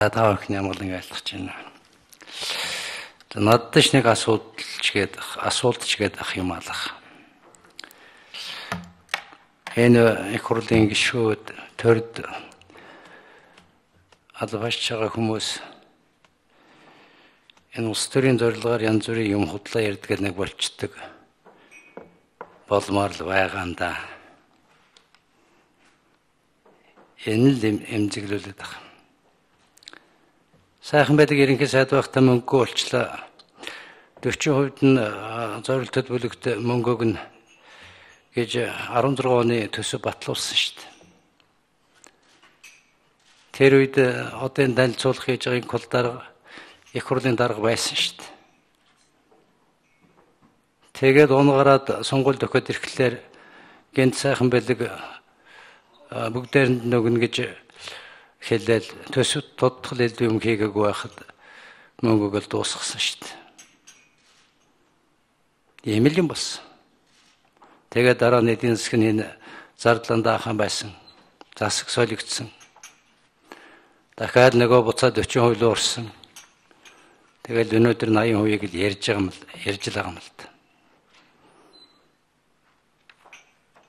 Та бүхний амгалан айлтгаж байна. За надад ч нэг асуудал ч гээд ах юм алах. Энэ их хурлын гишүүд төрд албач байгаа хүмүүс энэ улс төрийн зорилгоор янз бүрийн юм худлаа ярьдаг нэг болчдөг болмоор л байгаа юм да. Энэ л эмзэглүүлээд байгаа. Сайхан байдаг ерөнхий сайд байхдаа мөнгөө олчлаа. 40% нь зорилтод бүлэгт мөнгө өгнө гэж 16 оны төсөв батлуулсан шүү дээ. Тэр үед одоо энэ танилцуулах хийж байгаа инх дарга их хурлын дарга байсан шүү дээ. Тэгээд унгараад сонгуульд өгөхөд ирэхлээр гэнт сайхан бэлэг бүгдээрэнд нь өгнө гэж хэлээл төсөв тодтол илүү юм хийгээгүй байхад мөнгөг л дуусгасан шүү дээ. Ийм л юм болсон. Тэгээд дараа нь эдийн засгийн энэ зардлан даахan байсан. Засаг солигдсон. Дахиад нөгөө буцаад 40% рүү орсон. Тэгэл өнөөдөр 80%-ийг л ярьж байгаа юм л ярьж л байгаа юм л та.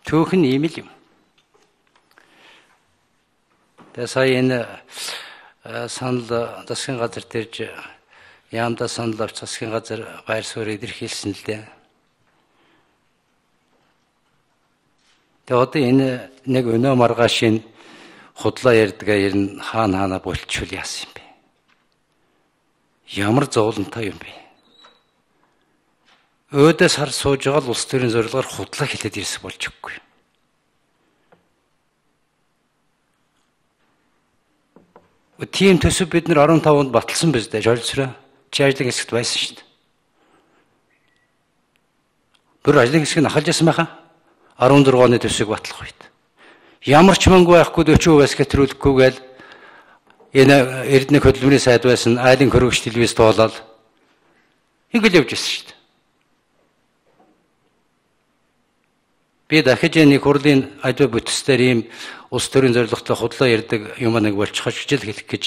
Түүх нь ийм л юм. Тэгээ сая энэ санал засгийн газар дэрж яамдаа санал авч засгийн газар байр суурь илэрхийлсэн л дээ. Тэгээ одоо энэ нэг өнөө маргаашийн худлаа ярьдгаа ер нь хаана хаана болчихвол яасан юм бэ? Ямар зовлонтой юм бэ? Өөдөөс хар сууж байгаа л улс төрийн зорилгоор худлаа хэлээд ирсэн болж өгөхгүй. Тийм төсөв бид нар 15 онд баталсан биз дээ, жолцроо. Чи ажлын хэсэгт байсан шүү дээ. Бүр ажлын хэсгийг ахалж ясан байхаа. 16 оны төсвийг батлах үед. Ямар ч мөнгө байхгүй 40%-аас хэтрүүлэхгүй гээл энэ Эрдэнэ хөдөлмөрийн сайд байсан, айлын хөргөгч телевиз тоолол. Ингээл явж ирсэн шүү дээ. Би дахиж энэ хурлын аливаа бүтцээр ийм улс төрийн зорилготой худлаа ярьдаг юм нэг болчихоч гэж л хэлэх гэж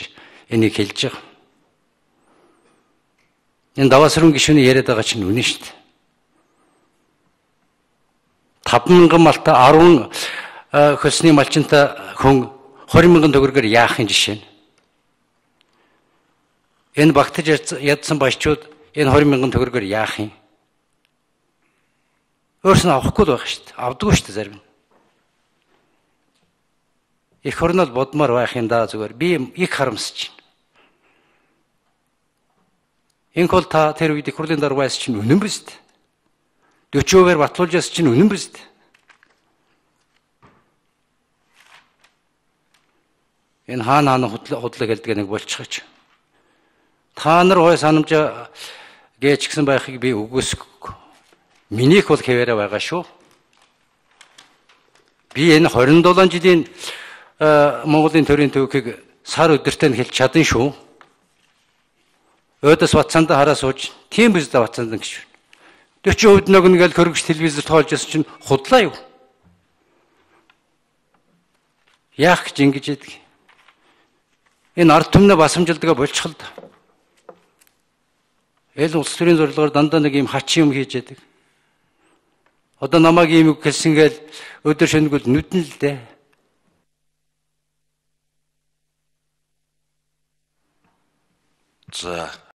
энийг хэлж байгаа. Энэ даваасрын гишүүний яриад байгаа чинь үнэн шүү дээ. 5,000 малтай 10 хөлсний малчинтай хүн 20,000 төгрөгөөр яах юм жишээ нь. Энэ багтаж ядсан баячууд энэ 20,000 төгрөгөөр яах юм? Өөрс нь авахгүй л байх шүү дээ. Авдаггүй шүү дээ зарим нь. Их хорнол бодмоор байх юм да зүгээр. Би их харамсаж байна. Инх бол та тэр үед их хурлын дарга байсан чинь үнэн биз дээ. 40%-аар батлуулж байсан чинь үнэн биз дээ. Энэ хаана хаана худлаа гэлдэг нэг болчихоч. Та нар хой санамжаа гээч гисэн байхыг би үгүйсэхгүй. Минийх бол хэвээрээ байгаа шүү. Би энэ 27 жилийн Монголын төрийн төвхийг сар өдөртөө нь хэлж чадан шүү. Өөдөөс Батсандаа хараа сууж, тийм биз дээ Батсандан гэж. 40% нөгнө гэж хөргөч телевизээр тоолж байсан чинь худлаа юу? Яах гэж ингэж яадаг. Энэ ард түмнээ басамжилдгаа болчихл да. Эл улс төрийн зорилгоор дандаа нэг юм хачин юм хийж яадаг. Одоо намайг ийм үг хэлсэн гээл өдөр шөнөгөл нүдэн л дээ. За.